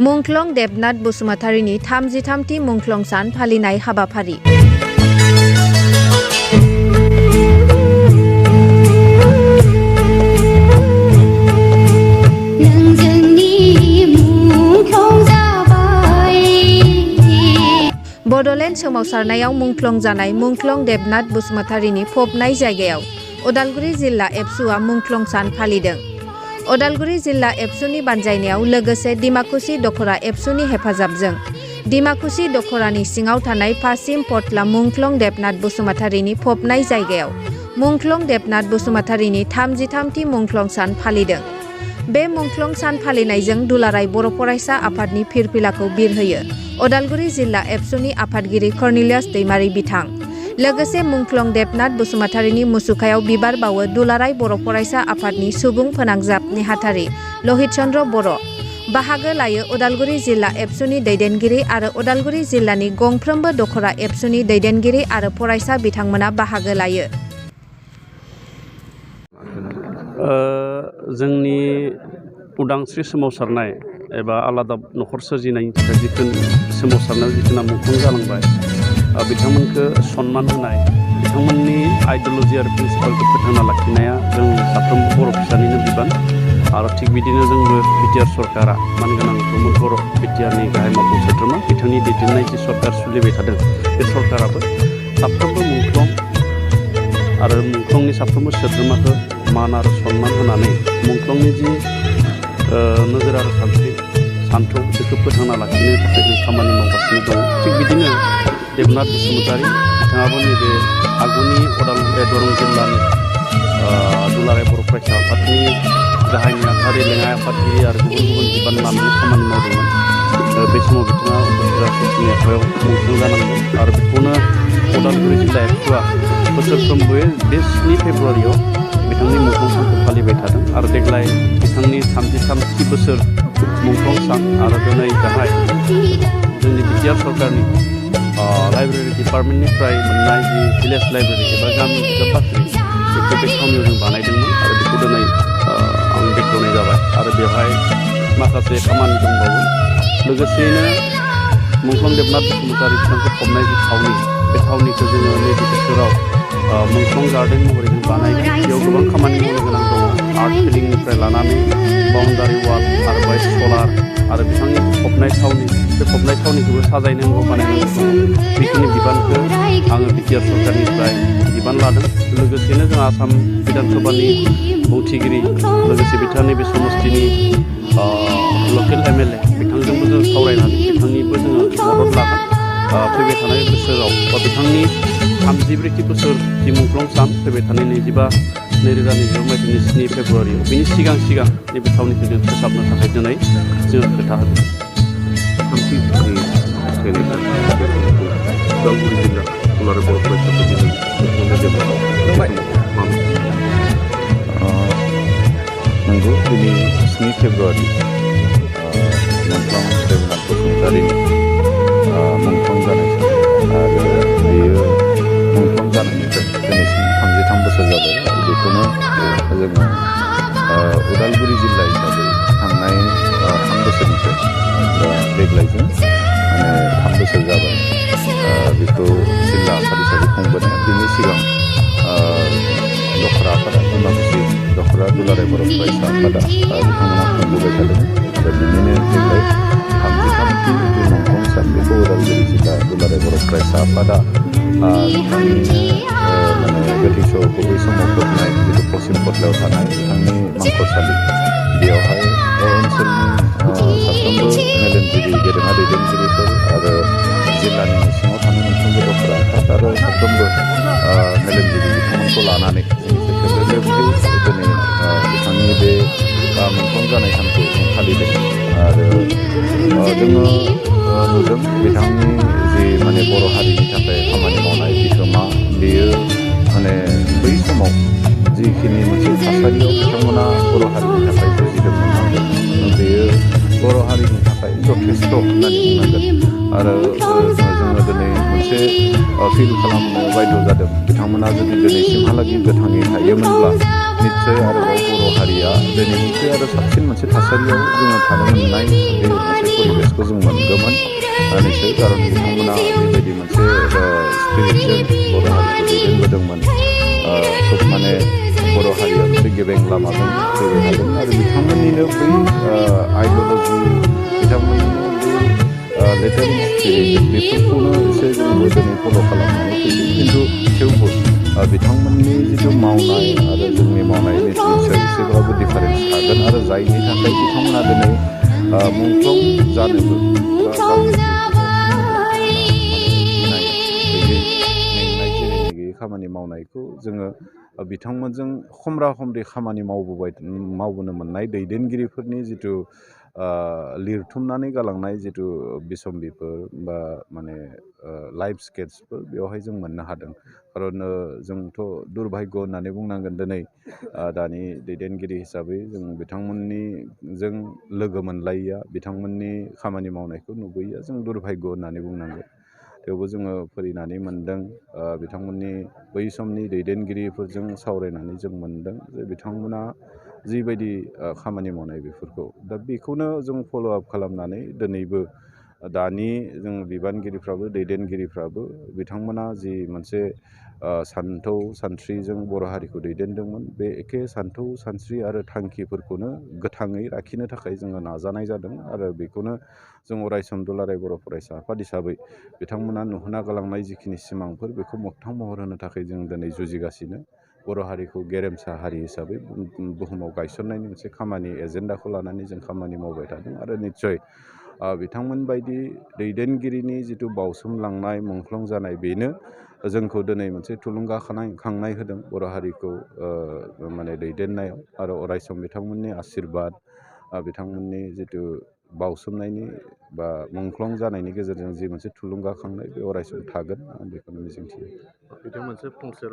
मुंख्लं देबनाथ बसुमतारीनि 33थि मुंख्लं सान फालिनाय हाबाफारि। बड'लेण्ड सोमावसारनायाव मुंख्लं जानाय मुंख्लं देबनाथ बसुमतारीनि फबनाय जायगायाव उदालगुरि जिल्ला एबसुआ मुंख्लं सान फालिदों। उदालगुरि जिल्ला एबसुनि बानजायनायाव लोगोसे डिमाकुसि दखरा एबसुनि हेफाजाबजों डिमाकुसि दखरानि सिङाव थानाय पासिम पटला मुंख्लं देबनाथ बसुमतारीनि फबनाय जायगायाव मुंख्लं देबनाथ बसुमतारीनि 33थि मुंख्लं सान फालिदों। बे मुंख्लं सान फालिनायजों दुलाराय बर' फरायसा आफादनि फिरफिलाखौ बिरहोयो उदालगुरि जिल्ला एबसुनि आफादगिरि कर्नेलियास दैमारी बिथां। लोगोसे मुंख्लं देबनाथ बसुमतारीनि मुसुखायाव बिबार बावो दुलाराय बर' फरायसा आफादनि सुबुं फोनांजाब नेहाथारि लहित चन्द्र बर'। बाहागो लायो उदालगुरि जिल्ला एबसुनि दैदेनगिरि आरो उदालगुरि जिल्लानि गंफ्रोमबो दखरा एबसुनि दैदेनगिरि आरो फरायसा बिथांमोना बाहागो लायो। जोंनि उदांस्रि सोमावसारनाय एबा आलादा न'खर सोरजिनायनि थाखाय जिखुनु सोमावसारनायाव जिखुनु मुंख्लं जालांबाय बिथांमोनखौ सन्मान होनाय बिथांमोननि आइडिय'लजि आरो प्रिन्सिपालखौ फोथांना लाखिनाया जों साफ्रोमबो बर' फिसानिनो बिबान आरो थिग बिदिनो जोंबो बिटिआर सरकारा मानगोनां बर' बिटिआरनि गाहाय मावफुं सोद्रोमा बिथांनि दैदेननाय जि सरकार सोलिबाय थादों बे सरकाराबो साफ्रोमबो मुंख्लं आरो मुंख्लंनि साफ्रोमबो सोद्रोमाखौ मान आरो सन्मान होनानै मुंख्लंनि जि नोजोर आरो सान्थौ बेखौ फोथांना लाखिनो थाखाय जों खामानि मावगासिनो दं। थिग बिदिनो देबनाथ बसुमतारी बिथाङाबो नैबे आगुनि उदालगुरि दरं जिल्लानि दुलाराय बर' फरायसा आफादनि गाहाय नेहाथारि लेङाइ आफादगिरि आरो गुबुन गुबुन बिबान लानानै खामानि मावदोंमोन। बे समाव बिथाङा उदालगुरि आफायाव मुंख्लं जानांगौ आरो बेखौनो उदालगुरि जिल्ला एबसुआ बोसोरफ्रोमबो बे 7 फेब्रुवारियाव बिथांनि मुंख्लं सानखौ फालिबाय थादों आरो देग्लाय बिथांनि 33थि बोसोर मुंख्लं सान आरो दिनै गाहाय जोंनि बिटिआर सरकारनि लाइब्रेरि डिपार्टमेन्टनिफ्राय मोननाय जि भिलेज लाइब्रेरि एबा गामि बिजाब बाख्रि बेखौ बे थावनियाव जों बानायदोंमोन आरो बेखौ दिनै आं बेखेवनाय जाबाय आरो बेवहाय माखासे खामानि दंबावो। लोगोसेयैनो मुंख्लं देबनाथ बसुमतारी बिथांखौ फबनाय जि थावनि बे थावनिखौ जोङो नैबे बोसोराव मुंख्लं गार्डेन महरै जों बानायदों। बेयाव गोबां खामानि मावनो गोनां दङ आर्ट फिलिंनिफ्राय लानानै बाउन्डारि वाल आरो बाय सलार आरो बिथांनि फबनाय थावनि बे फबनाय थावनिखौबो साजायनांगौ बानायनांगौ दङ। बेखिनि बिबानखौ आङो बिटिआर सरकारनिफ्राय बिबान लादों। लोगोसेनो जों आसाम बिधान सभानि बुंथिगिरि लोगोसे बिथांनि बे समस्तिनि लकेल एमएलए बिथांजोंबो जों सावरायनानै बिथांनिबो जोङो मदद लागोन। फैबाय थानाय बोसोराव बा बिथांनि 34थि बोसोर जि मुंख्लं सान फैबाय थानाय 2020 मायथाइनि 7 फेब्रुवारियाव बिनि सिगां नैबे थावनिखौ जों फोसाबनो थाखाय दिनै जोङो खोथा होदों। उदालगुरि जिल्ला दुलाराय बर' फरायसाफोरनि नंगौ दिनै 7 फेब्रुवारि मुंख्लं देबनाथ बसुमतारीनि मुंख्लं जानाय सान आरो बेयो मुंख्लं जानायनिफ्राय दिनैसिम 33 बोसोर जाबाय आरो बेखौनो जोङो उदालगुरि जिल्ला हिसाबै थांनाय 3 बोसोरनिफ्राय देग्लायजों 3 बोसोर जाबाय बेखौ जिल्ला आफाद हिसाबै खुंबोनाया बिनि सिगां दखरा आफादा डिमाकुसि दखरा दुलाराय बर' फरायसा आफादा बिथांमोना खुंबोबाय थादोंमोन आरो बिनिनो देग्लाय 33थि मुंख्लं सान बेखौ उदालगुरि जिल्ला दुलाराय बर' फरायसा आफादा बिथांनिनो गोथै सहखौ बै समाव फबनाय जिथु पश्चिम पटलायाव थानाय बिथांनि मांखरसालि बेयावहाय ओनसोलनि साफ्रोमबो मेलेमजिबि गेदेमा दैदेनगिरिफोर आरो जिल्लानि सिङाव थानाय मोनफ्रोमबो दखरा आफाद आरो साफ्रोमबो मेलेमजिबि बिथांमोनखौ लानानै दिनै बिथांनि बे मुंख्लं जानाय सानखौ जों फालिदों आरो जोङो नुदों बिथांनि जि बर' हारिनि थाखाय खामानि मावनाय बिहोमा बेयो बै समाव जिखिनि मोनसे थासारियाव बिथांमोना बर' हारिनि थाखाय जुजिदोंमोन बेयो बर' हारिनि थाखाय जथेस्थ' होननानै बुंनांगोन आरो जोङो दिनै मोनसे फिल खालामनो बायद' जादों बिथांमोना जुदि दिनैसिमहालागै गोथाङै थायोमोनब्ला निश्चय आरोबाव बर' हारिया दिनैनिख्रुइ आरो साबसिन मोनसे थासारियाव जोङो थानो मोननाय बे मोनसे परिबेसखौ जों मोनगौमोन निश्चय खारन बिथांमोना बेबायदि मोनसे स्पिरिटजों बर' हारिखौ दैदेनबोदोंमोन खोब माने बर' हारिया मोनसे गेबें लामाजों फैबाय थादों आरो बिथांमोननिनो बै आइडिय'लजि बिथांमोननिनो बै लेटेल स्पिरिट बेफोरखौनो एसे जोंबो दिनै फल' खालामनानै फैदों खिन्थु थेवबो बिथांमोननि जिथु मावनाय आरो जोंनि मावनायनि निश्चय एसेब्लाबो डिफारेन्स थागोन आरो जायनि थाखाय बिथांमोना दिनै मुंख्लं जानोबो मेंनाय जेरैनि गैयै खामानि मावनायखौ जोङो बिथांमोनजों खमरा खमरि खामानि मावबोनो मोननाय दैदेनगिरिफोरनि जिथु लिरथुमनानै गालांनाय जिथु बिसम्बिफोर बा माने लाइफ स्केट्सफोर बेवहाय जों मोननो हादों खारन जोंथ' दुरभाग्य होननानै बुंनांगोन दिनै दानि दैदेनगिरि हिसाबै जों बिथांमोननिजों लोगो मोनलायिया बिथांमोननि खामानि मावनायखौ नुबोयिया जों दुरभाग्य होननानै बुंनांगोन थेवबो जोङो फरिनानै मोनदों बिथांमोननि बै समनि दैदेनगिरिफोरजों सावरायनानै जों मोनदों जे बिथांमोना जिबायदि खामानि मावनाय बेफोरखौ दा बेखौनो जों फल' आप खालामनानै दिनैबो दानि जों बिबानगिरिफ्राबो दैदेनगिरिफ्राबो बिथांमोना जि मोनसे सानथौ सानस्रिजों बर' हारिखौ दैदेनदोंमोन बे एखे सानथौ सानस्रि आरो थांखिफोरखौनो गोथाङै लाखिनो थाखाय जोङो नाजानाय जादों आरो बेखौनो जों अरायसम दुलाराय बर' फरायसा आफाद हिसाबै बिथांमोना नुहोना गालांनाय जिखिनि सिमांफोर बेखौ मोगथां महर होनो थाखाय जों दिनै जुजिगासिनो बर' हारिखौ गेरेमसा हारि हिसाबै बुहुमाव गायसननायनि मोनसे खामानि एजेन्डाखौ लानानै जों खामानि मावबाय थादों आरो निस्सय बिथांमोन बायदि दैदेनगिरिनि जिथु बावसोमलांनाय मुंख्लं जानाय बेनो जोंखौ दिनै मोनसे थुलुंगाखांनाय होदों बर' हारिखौ माने दैदेननायाव आरो अरायसम बिथांमोननि आशिर्बाद बिथांमोननि जिथु बावसोमनायनि बा मुंख्लं जानायनि गेजेरजों जि मोनसे थुलुंगाखांनाय बे अरायसम थागोन आं बेखौनो मिजिंथियो बिथां मोनसे फंसे राव